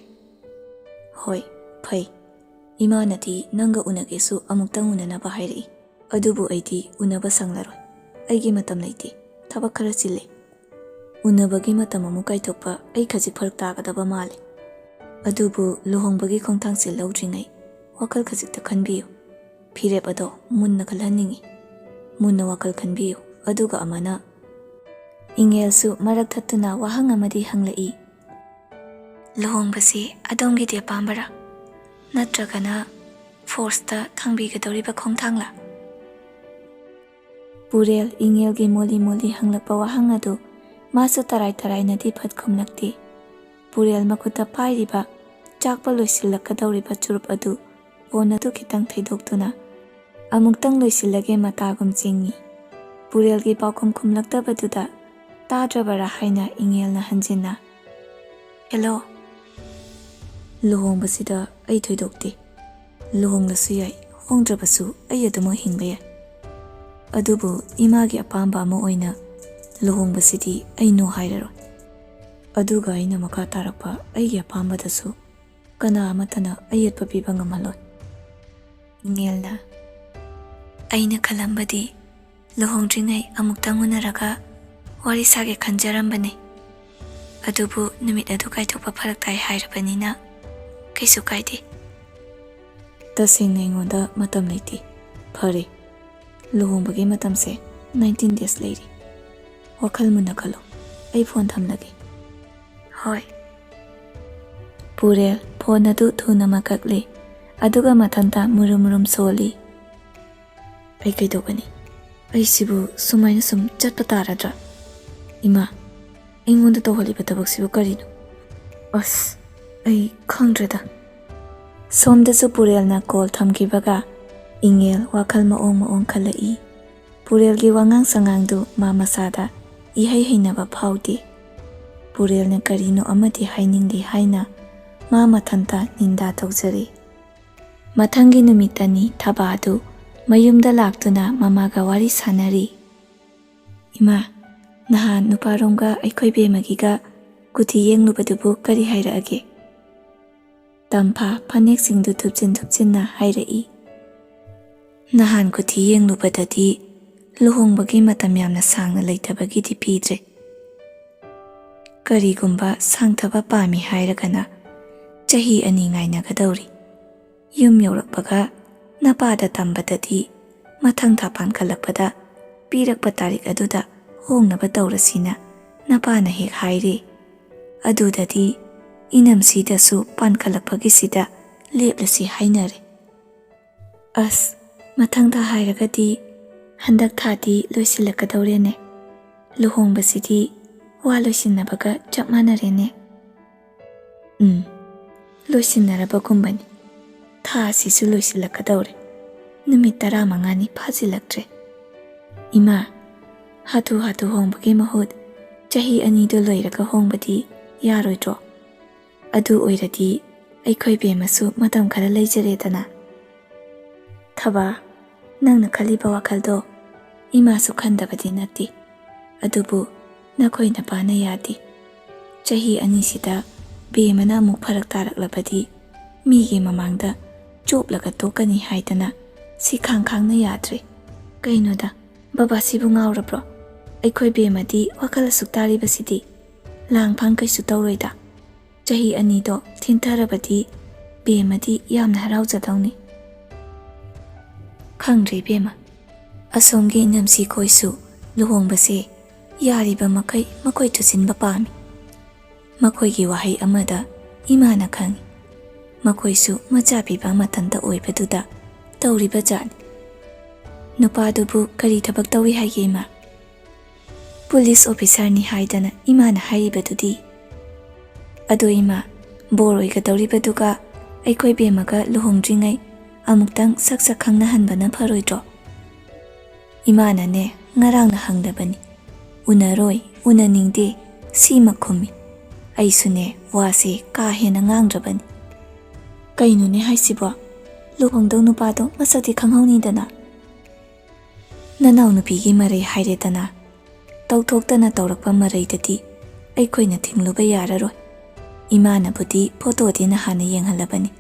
"ꯍꯣꯏ, ꯐꯩ꯫ ꯏꯃꯥꯅꯗꯤ ꯅꯪꯒ ꯎꯅꯒꯦꯁꯨ ꯑꯃꯨꯛꯇꯪ ꯎꯅꯅꯕ ꯍꯥꯏꯔꯛꯏ꯫ ꯑꯗꯨꯕꯨ ꯑꯩꯗꯤ ꯎꯅꯕ ꯁꯪꯂꯔꯣꯏ꯫ ꯑꯩꯒꯤ ꯃꯇꯝ ꯂꯩꯇꯦ꯫ ꯊꯕꯛ ꯈꯔ ꯆꯤꯜꯂꯦ꯫ ꯎꯅꯕꯒꯤ ꯃꯇꯝ ꯑꯃꯨꯛ ꯀꯥꯏꯊꯣꯛꯄ ꯑꯩ ꯈꯖꯤꯛ ꯐꯔꯛ ꯇꯥꯒꯗꯕ ꯃꯥꯜꯂꯦ꯫ ꯑꯗꯨꯕꯨ ꯂꯨꯍꯣꯡꯕꯒꯤ ꯈꯣꯡꯊꯥꯡꯁꯦ ꯂꯧꯗ꯭ꯔꯤꯉꯩ ꯋꯥꯈꯜ ꯈꯖꯤꯛꯇ ꯈꯟꯕꯤꯌꯨ꯫ ꯐꯤꯔꯦꯞ ꯑꯗꯣ ꯃꯨꯟꯅ ꯈꯜꯍꯟꯅꯤꯡꯏ꯫ ꯃꯨꯟꯅ ꯋꯥꯈꯜ ꯈꯟꯕꯤꯌꯨ꯫" ꯑꯗꯨꯒ ꯑꯃꯅ ꯏꯉꯦꯜꯁꯨ ꯃꯔꯛ ꯊꯠꯇꯨꯅ ꯋꯥꯍꯪ ꯑꯃꯗꯤ ꯍꯪꯂꯛꯏ, "ꯂꯨꯍꯣꯡꯕꯁꯤ ꯑꯗꯣꯝꯒꯤꯗꯤ ꯑꯄꯥꯝꯕꯔꯥ? ꯅꯠꯇ꯭ꯔꯒꯅ ꯐꯣꯔꯁꯇ ꯊꯥꯡꯕꯤꯒꯗꯧꯔꯤꯕ ꯈꯣꯡꯊꯥꯡꯂꯥ?" ꯄꯨꯔꯦꯜ ꯏꯉꯦꯜꯒꯤ ꯃꯣꯂꯤ ꯃꯣꯂꯤ ꯍꯪꯂꯛꯄ ꯋꯥꯍꯪ ꯑꯗꯨ ꯃꯥꯁꯨ ꯇꯔꯥꯏ ꯇꯔꯥꯏꯅꯗꯤ ꯐꯠ ꯈꯨꯝꯂꯛꯇꯦ꯫ ꯄꯨꯔꯦꯜ ꯃꯈꯨꯠꯇ ꯄꯥꯏꯔꯤꯕ ꯆꯥꯛꯄ ꯂꯣꯏꯁꯤꯜꯂꯛꯀꯗꯧꯔꯤꯕ ꯆꯨꯔꯨꯞ ꯑꯗꯨ ꯐꯣꯟ ꯑꯗꯨ ꯈꯤꯇꯪ ꯊꯩꯗꯣꯛꯇꯨꯅ, "ꯑꯃꯨꯛꯇꯪ ꯂꯣꯏꯁꯤꯜꯂꯒꯦ" ꯃꯇꯥꯒꯨꯝ ꯆꯤꯡꯏ꯫ ꯄꯨꯔꯦꯜꯒꯤ ꯄꯥꯎꯈꯨꯝ ꯈꯨꯝꯂꯛꯇꯕꯗꯨꯗ ꯇꯥꯗ꯭ꯔꯕꯔꯥ ꯍꯥꯏꯅ ꯏꯉꯦꯜꯅ ꯍꯟꯖꯤꯟꯅ, "ꯍꯦꯜꯂꯣ꯫ ꯂꯨꯍꯣꯡꯕꯁꯤꯗ ꯑꯩ ꯊꯣꯏꯗꯣꯛꯇꯦ꯫ ꯂꯨꯍꯣꯡꯂꯁꯨ ꯌꯥꯏ, ꯍꯣꯡꯗ꯭ꯔꯕꯁꯨ ꯑꯩ ꯑꯗꯨꯃꯛ ꯍꯤꯡꯕ ꯌꯥꯏ꯫ ꯑꯗꯨꯕꯨ ꯏꯃꯥꯒꯤ ꯑꯄꯥꯝꯕ ꯑꯃ ꯑꯣꯏꯅ ꯂꯨꯍꯣꯡꯕꯁꯤꯗꯤ ꯑꯩ no ꯍꯥꯏꯔꯔꯣꯏ꯫ ꯑꯗꯨꯒ ꯑꯩꯅ ꯃꯈꯥ ꯇꯥꯔꯛꯄ ꯑꯩꯒꯤ ꯑꯄꯥꯝꯕꯗꯁꯨ ꯀꯅꯥ ꯑꯃꯠꯇꯅ ꯑꯌꯦꯠꯄ ꯄꯤꯕ ꯉꯝꯍꯜꯂꯣꯏ꯫" ꯏꯉꯦꯜꯅ, "ꯑꯩꯅ ꯈꯜꯂꯝꯕꯗꯤ ꯂꯨꯍꯣꯡꯗ꯭ꯔꯤꯉꯩ ꯑꯃꯨꯛꯇꯪ ꯎꯅꯔꯒ ꯋꯥꯔꯤ ꯁꯥꯒꯦ ꯈꯟꯖꯔꯝꯕꯅꯤ꯫ ꯑꯗꯨꯕꯨ ꯅꯨꯃꯤꯠ ꯑꯗꯨ ꯀꯥꯏꯊꯣꯛꯄ ꯐꯔꯛ ꯇꯥꯏ ꯍꯥꯏꯔꯕꯅꯤꯅ ꯀꯩꯁꯨ ꯀꯥꯏꯗꯦ꯫ ꯇꯁꯦꯡꯅ ꯑꯩꯉꯣꯟꯗ ꯃꯇꯝ ꯂꯩꯇꯦ꯫ ꯐꯔꯦ, ꯂꯨꯍꯣꯡꯕꯒꯤ ꯃꯇꯝꯁꯦ nineteen days ꯂꯩꯔꯤ꯫ ꯋꯥꯈꯜ ꯃꯨꯟꯅ ꯈꯜꯂꯣ꯫ ꯑꯩ ꯐꯣꯟ ꯊꯝꯂꯒꯦ꯫ ꯍꯣꯏ꯫ ꯄꯨꯔꯦꯜ ꯐꯣꯟ ꯑꯗꯨ ꯊꯨꯅ ꯃꯀꯛꯂꯦ, ꯑꯗꯨꯒ ꯃꯊꯟꯇ ꯃꯨꯔꯨꯝ ꯃꯨꯔꯨꯝ ꯁꯣꯜꯂꯤ꯫ ꯑꯩ ꯀꯩꯗꯧꯒꯅꯤ? ꯑꯩꯁꯤꯕꯨ ꯁꯨꯃꯥꯏꯅ ꯁꯨꯝ ꯆꯠꯄ ꯇꯥꯔꯗ꯭ꯔꯥ? ꯏꯃꯥ, ꯑꯩꯉꯣꯟꯗ ꯇꯧꯍꯜꯂꯤꯕ ꯊꯕꯛꯁꯤꯕꯨ ꯀꯔꯤꯅꯣ? ꯑꯁ, ꯑꯩ ꯈꯪꯗ꯭ꯔꯦꯗ꯫ ꯁꯣꯝꯗꯁꯨ ꯄꯨꯔꯦꯜꯅ ꯀꯣꯜ ꯊꯝꯈꯤꯕꯒ ꯏꯉꯦꯜ ꯋꯥꯈꯜ ꯃꯑꯣꯡ ꯃꯑꯣꯡ ꯈꯜꯂꯛꯏ꯫ ꯄꯨꯔꯦꯜꯒꯤ ꯋꯥꯉꯥꯡ ꯁꯉꯥꯡꯗꯨ ꯃꯥ ꯃꯁꯥꯗ ꯏꯍꯩ ꯍꯩꯅꯕ ꯐꯥꯎꯗꯦ꯫ ꯄꯨꯔꯦꯜꯅ ꯀꯔꯤꯅꯣ ꯑꯃꯗꯤ ꯍꯥꯏꯅꯤꯡꯂꯤ ꯍꯥꯏꯅ ꯃꯥ ꯃꯊꯟꯇ ꯅꯤꯟꯗꯥ ꯇꯧꯖꯔꯤ꯫ ꯃꯊꯪꯒꯤ ꯅꯨꯃꯤꯠꯇꯅꯤ ꯊꯕꯥꯗꯨ ꯃꯌꯨꯝꯗ ꯂꯥꯛꯇꯨꯅ ꯃꯃꯥꯒ ꯋꯥꯔꯤ ꯁꯥꯟꯅꯔꯤ꯫ "ꯏꯃꯥ, ꯅꯍꯥꯟ ꯅꯨꯄꯥꯔꯣꯝꯒ ꯑꯩꯈꯣꯏ ꯕꯦꯝꯃꯒꯤꯒ ꯀꯨꯊꯤ ꯌꯦꯡꯂꯨꯕꯗꯨꯕꯨ ꯀꯔꯤ ꯍꯥꯏꯔꯛꯑꯒꯦ?" ꯇꯝꯐꯥ ꯐꯅꯦꯛꯁꯤꯡꯗꯨ ꯊꯨꯞꯆꯤꯟ ꯊꯨꯞꯆꯤꯟꯅ ꯍꯥꯏꯔꯛꯏ꯫ "ꯅꯍꯥꯟ ꯀꯨꯊꯤ ꯌꯦꯡꯂꯨꯕꯗꯗꯤ ꯂꯨꯍꯣꯡꯕꯒꯤ ꯃꯇꯝ ꯌꯥꯝꯅ ꯁꯥꯡꯅ ꯂꯩꯇꯕꯒꯤꯗꯤ ꯄꯤꯗ꯭ꯔꯦ꯫ ꯀꯔꯤꯒꯨꯝꯕ ꯁꯥꯡꯊꯕ ꯄꯥꯝꯃꯤ ꯍꯥꯏꯔꯒꯅ ꯆꯍꯤ ꯑꯅꯤ ꯉꯥꯏꯅꯒꯗꯧꯔꯤ꯫ ꯌꯨꯝ ꯌꯧꯔꯛꯄꯒ ꯅꯄꯥꯗ ꯇꯝꯕꯗꯗꯤ ꯃꯊꯪ ꯊꯥ ꯄꯥꯟꯈꯠꯂꯛꯄꯗ ꯄꯤꯔꯛꯄ ꯇꯥꯔꯤꯛ ꯑꯗꯨꯗ ꯍꯣꯡꯅꯕ ꯇꯧꯔꯁꯤꯅ ꯅꯄꯥꯅ ꯍꯦꯛ ꯍꯥꯏꯔꯦ꯫ ꯑꯗꯨꯗꯗꯤ ꯏꯅꯝꯁꯤꯗꯁꯨ ꯄꯥꯟꯈꯠꯂꯛꯄꯒꯤꯁꯤꯗ ꯂꯦꯞꯂꯁꯤ ꯍꯥꯏꯅꯔꯦ꯫ ꯑꯁ, ꯃꯊꯪ ꯊꯥ ꯍꯥꯏꯔꯒꯗꯤ ꯍꯟꯗꯛ ꯊꯥꯗꯤ ꯂꯣꯏꯁꯤꯜꯂꯛꯀꯗꯧꯔꯦꯅꯦ꯫ ꯂꯨꯍꯣꯡꯕꯁꯤꯗꯤ ꯋꯥ ꯂꯣꯏꯁꯤꯟꯅꯕꯒ ꯆꯞ ꯃꯥꯟꯅꯔꯦꯅꯦ꯫" "ꯎꯝ, ꯂꯣꯏꯁꯤꯟꯅꯔꯕꯒꯨꯝꯕꯅꯤ꯫ ꯊꯥ ꯑꯁꯤꯁꯨ ꯂꯣꯏꯁꯤꯜꯂꯛꯀꯗꯧꯔꯦ꯫ ꯅꯨꯃꯤꯠ ꯇꯔꯥꯃꯉꯥꯅꯤ ꯐꯥꯖꯤꯜꯂꯛꯇ꯭ꯔꯦ꯫ ꯏꯃꯥ, ꯍꯥꯊꯨ ꯍꯥꯊꯨ ꯍꯣꯡꯕꯒꯤ ꯃꯍꯨꯠ ꯆꯍꯤ ꯑꯅꯤꯗꯨ ꯂꯩꯔꯒ ꯍꯣꯡꯕꯗꯤ ꯌꯥꯔꯣꯏꯗ꯭ꯔꯣ? ꯑꯗꯨ ꯑꯣꯏꯔꯗꯤ ꯑꯩꯈꯣꯏ ꯕꯦꯝꯃꯁꯨ ꯃꯇꯝ ꯈꯔ ꯂꯩꯖꯔꯦꯗꯅ꯫" "ꯊꯕꯥ, ꯅꯪꯅ ꯈꯜꯂꯤꯕ ꯋꯥꯈꯜꯗꯣ ꯏꯃꯥꯁꯨ ꯈꯟꯗꯕꯗꯤ ꯅꯠꯇꯦ꯫ ꯑꯗꯨꯕꯨ ꯅꯈꯣꯏ ꯅꯄꯥꯅ ꯌꯥꯗꯦ꯫ ꯆꯍꯤ ꯑꯅꯤꯁꯤꯗ ꯕꯦꯝꯃꯅ ꯑꯃꯨꯛ ꯐꯔꯛ ꯇꯥꯔꯛꯂꯕꯗꯤ ꯃꯤꯒꯤ ꯃꯃꯥꯡꯗ ꯆꯣꯞꯂꯒ ꯇꯣꯛꯀꯅꯤ ꯍꯥꯏꯗꯅ ꯁꯤ ꯈꯥꯡ ꯈꯥꯡꯅ ꯌꯥꯗ꯭ꯔꯦ꯫" "ꯀꯩꯅꯣꯗ, ꯕꯕꯥꯁꯤꯕꯨ ꯉꯥꯎꯔꯕ꯭ꯔꯣ? ꯑꯩꯈꯣꯏ ꯕꯦꯝꯃꯗꯤ ꯋꯥꯈꯜ ꯑꯁꯨꯛ ꯇꯥꯔꯤꯕꯁꯤꯗꯤ ꯂꯥꯡ ꯐꯥꯡ ꯀꯩꯁꯨ ꯇꯧꯔꯣꯏꯗ꯫ ꯆꯍꯤ ꯑꯅꯤꯗꯣ ꯊꯤꯟꯊꯔꯕꯗꯤ ꯕꯦꯝꯃꯗꯤ ꯌꯥꯝꯅ ꯍꯔꯥꯎꯖꯗꯧꯅꯤ꯫ ꯈꯪꯗ꯭ꯔꯦ ꯏꯕꯦꯝꯃ, ꯑꯁꯣꯝꯒꯤ ꯏꯅꯝꯁꯤ ꯈꯣꯏꯁꯨ ꯂꯨꯍꯣꯡꯕꯁꯦ ꯌꯥꯔꯤꯕ ꯃꯈꯩ ꯃꯈꯣꯏ ꯇꯨꯁꯤꯟꯕ ꯄꯥꯝꯃꯤ꯫ ꯃꯈꯣꯏꯒꯤ ꯋꯥꯍꯩ ꯑꯃꯗ ꯏꯃꯥꯅ ꯈꯪꯏ, ꯃꯈꯣꯏꯁꯨ ꯃꯆꯥ ꯄꯤꯕ ꯃꯊꯟꯇ ꯑꯣꯏꯕꯗꯨꯗ ꯇꯧꯔꯤꯕ ꯖꯥꯠꯅꯤ꯫ ꯅꯨꯄꯥꯗꯨꯕꯨ ꯀꯔꯤ ꯊꯕꯛ ꯇꯧꯏ ꯍꯥꯏꯒꯦ ꯏꯃꯥ? ꯄꯨꯂꯤꯁ ꯑꯣꯐꯤꯁꯥꯔꯅꯤ ꯍꯥꯏꯗꯅ ꯏꯃꯥꯅ ꯍꯥꯏꯔꯤꯕꯗꯨꯗꯤ꯫ ꯑꯗꯣ ꯏꯃꯥ, ꯕꯣꯔ ꯑꯣꯏꯒꯗꯧꯔꯤꯕꯗꯨꯒ ꯑꯩꯈꯣꯏ ꯕꯦꯝꯃꯒ ꯂꯨꯍꯣꯡꯗ꯭ꯔꯤꯉꯩ ꯑꯃꯨꯛꯇꯪ ꯁꯛ ꯁꯛ ꯈꯪꯅꯍꯟꯕꯅ ꯐꯔꯣꯏꯗ꯭ꯔꯣ? ꯏꯃꯥꯅꯅꯦ ꯉꯔꯥꯡꯅ ꯍꯪꯂꯕꯅꯤ, ꯎꯅꯔꯣꯏ, ꯎꯅꯅꯤꯡꯗꯦ, ꯁꯤꯃ ꯈꯨꯝꯃꯤ꯫ ꯑꯩꯁꯨꯅꯦ ꯋꯥꯁꯦ ꯀꯥ ꯍꯦꯟꯅ ꯉꯥꯡꯗ꯭ꯔꯕꯅꯤ꯫ ꯀꯩꯅꯣꯅꯦ ꯍꯥꯏꯁꯤꯕꯣ? ꯂꯨꯍꯣꯡꯗꯧ ꯅꯨꯄꯥꯗꯣ ꯃꯁꯛꯇꯤ ꯈꯪꯍꯧꯅꯤꯗꯅ꯫ ꯅꯅꯥꯎꯅꯨꯄꯤꯒꯤ ꯃꯔꯩ ꯍꯥꯏꯔꯦꯗꯅ꯫ ꯇꯧꯊꯣꯛꯇꯅ ꯇꯧꯔꯛꯄ ꯃꯔꯩꯗꯗꯤ ꯑꯩꯈꯣꯏꯅ ꯊꯤꯡꯂꯨꯕ ꯌꯥꯔꯔꯣꯏ꯫ ꯏꯃꯥꯅꯕꯨꯗꯤ ꯐꯣꯇꯣꯗꯤ ꯅꯍꯥꯟꯅ ꯌꯦꯡꯍꯜꯂꯕꯅꯤ꯫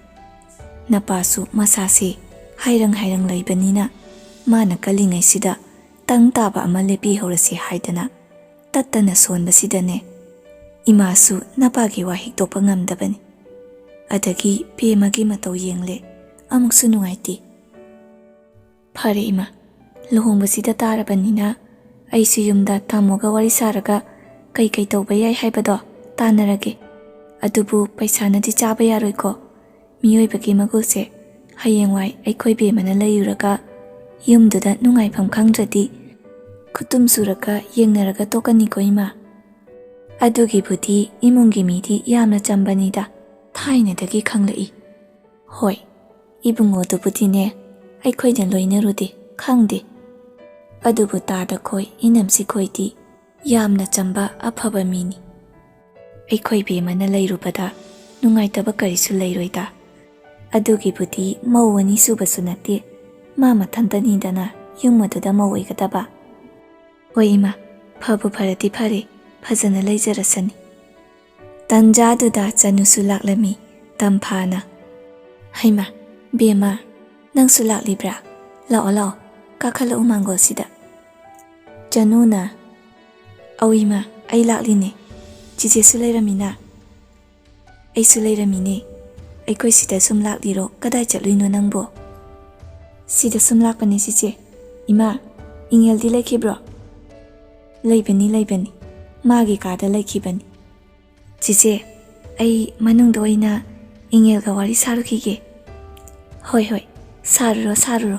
ꯅꯄꯥꯁꯨ ꯃꯁꯥꯁꯦ ꯍꯥꯏꯔꯪ ꯍꯥꯏꯔꯪ ꯂꯩꯕꯅꯤꯅ ꯃꯥꯅ ꯀꯜꯂꯤꯉꯩꯁꯤꯗ ꯇꯪ ꯇꯥꯕ ꯑꯃ ꯂꯦꯞꯄꯤꯍꯧꯔꯁꯤ ꯍꯥꯏꯗꯅ ꯇꯠꯇꯅ ꯁꯣꯟꯕꯁꯤꯗꯅꯦ ꯏꯃꯥꯁꯨ ꯅꯄꯥꯒꯤ ꯋꯥ ꯍꯤꯛꯇꯣꯛꯄ ꯉꯝꯗꯕꯅꯤ꯫ ꯑꯗꯒꯤ ꯕꯦꯝꯃꯒꯤ ꯃꯇꯧ ꯌꯦꯡꯂꯦ, ꯑꯃꯨꯛꯁꯨ ꯅꯨꯡꯉꯥꯏꯇꯦ꯫ ꯐꯔꯦ ꯏꯃꯥ, ꯂꯨꯍꯣꯡꯕꯁꯤꯗ ꯇꯥꯔꯕꯅꯤꯅ ꯑꯩꯁꯨ ꯌꯨꯝꯗ ꯇꯥꯃꯣꯒ ꯋꯥꯔꯤ ꯁꯥꯔꯒ ꯀꯩ ꯀꯩ ꯇꯧꯕ ꯌꯥꯏ ꯍꯥꯏꯕꯗꯣ ꯇꯥꯟꯅꯔꯒꯦ꯫ ꯑꯗꯨꯕꯨ ꯄꯩꯁꯥꯅꯗꯤ ꯆꯥꯕ ꯌꯥꯔꯣꯏꯀꯣ꯫ ꯃꯤꯑꯣꯏꯕꯒꯤ ꯃꯒꯨꯜꯁꯦ ꯍꯌꯦꯡꯋꯥꯏ ꯑꯩꯈꯣꯏ ꯕꯦꯝꯃꯅ ꯂꯩꯔꯨꯔꯒ ꯌꯨꯝꯗꯨꯗ ꯅꯨꯡꯉꯥꯏꯐꯝ ꯈꯪꯗ꯭ꯔꯗꯤ ꯈꯨꯠꯇꯨꯝ ꯁꯨꯔꯒ ꯌꯦꯡꯅꯔꯒ ꯇꯣꯛꯀꯅꯤꯀꯣ ꯏꯃꯥ꯫ ꯑꯗꯨꯒꯤꯕꯨꯗꯤ ꯏꯃꯨꯡꯒꯤ ꯃꯤꯗꯤ ꯌꯥꯝꯅ ꯆꯝꯕꯅꯤꯗ, ꯊꯥꯏꯅꯗꯒꯤ ꯈꯪꯂꯛꯏ꯫ ꯍꯣꯏ, ꯏꯕꯨꯡꯉꯣꯗꯨꯕꯨꯗꯤꯅꯦ ꯑꯩꯈꯣꯏꯅ ꯂꯣꯏꯅꯔꯨꯗꯦ, ꯈꯪꯗꯦ꯫ ꯑꯗꯨꯕꯨ ꯇꯥꯗ ꯈꯣꯏ ꯏꯅꯝꯁꯤ ꯈꯣꯏꯗꯤ ꯌꯥꯝꯅ ꯆꯝꯕ ꯑꯐꯕ ꯃꯤꯅꯤ꯫ ꯑꯩꯈꯣꯏ ꯕꯦꯝꯃꯅ ꯂꯩꯔꯨꯕꯗ ꯅꯨꯡꯉꯥꯏꯇꯕ ꯀꯔꯤꯁꯨ ꯂꯩꯔꯣꯏꯗ꯫ ꯑꯗꯨꯒꯤꯕꯨꯗꯤ ꯃꯧ ꯑꯅꯤ ꯁꯨꯕꯁꯨ ꯅꯠꯇꯦ, ꯃꯥ ꯃꯊꯟꯇꯅꯤꯗꯅ ꯌꯨꯝ ꯑꯗꯨꯗ ꯃꯧ ꯑꯣꯏꯒꯗꯕ꯫ ꯍꯣꯏ ꯏꯃꯥ, ꯐꯕꯨ ꯐꯔꯗꯤ ꯐꯔꯦ, ꯐꯖꯅ ꯂꯩꯖꯔꯁꯅꯤ꯫ ꯇꯟꯖꯥꯗꯨꯗ ꯆꯅꯨꯁꯨ ꯂꯥꯛꯂꯝꯃꯤ꯫ ꯇꯝꯐꯥꯅ, "ꯍꯩꯃꯥ, ꯕꯦꯝꯃ, ꯅꯪꯁꯨ ꯂꯥꯛꯂꯤꯕ꯭ꯔꯥ? ꯂꯥꯛꯑꯣ, ꯂꯥꯛꯑꯣ, ꯀꯥꯈꯠꯂꯛꯎ ꯃꯥꯡꯒꯣꯜꯁꯤꯗ꯫" ꯆꯅꯨꯅ, "ꯑꯧ ꯏꯃꯥ, ꯑꯩ ꯂꯥꯛꯂꯤꯅꯦ꯫ ꯆꯤꯆꯦꯁꯨ ꯂꯩꯔꯝꯃꯤꯅ?" "ꯑꯩꯁꯨ ꯂꯩꯔꯝꯃꯤꯅꯦ꯫ ꯑꯩꯈꯣꯏ ꯁꯤꯗ ꯁꯨꯝ ꯂꯥꯛꯂꯤꯔꯣ? ꯀꯗꯥꯏ ꯆꯠꯂꯨꯏꯅꯣ ꯅꯪꯕꯣ? ꯁꯤꯗ ꯁꯨꯝ ꯂꯥꯛꯄꯅꯤ ꯆꯤꯆꯦ꯫ ꯏꯃꯥ, ꯏꯪꯉꯦꯜꯗꯤ ꯂꯩꯈꯤꯕ꯭ꯔꯣ? ꯂꯩꯕꯅꯤ, ꯂꯩꯕꯅꯤ꯫ ꯃꯥꯒꯤ ꯀꯥꯗ ꯂꯩꯈꯤꯕꯅꯤ꯫ ꯆꯤꯆꯦ, ꯑꯩ ꯃꯅꯨꯡꯗ ꯑꯣꯏꯅ ꯏꯪꯉꯦꯜꯒ ꯋꯥꯔꯤ ꯁꯥꯔꯨꯈꯤꯒꯦ꯫ ꯍꯣꯏ, ꯍꯣꯏ, ꯁꯥꯔꯨꯔꯣ, ꯁꯥꯔꯨꯔꯣ꯫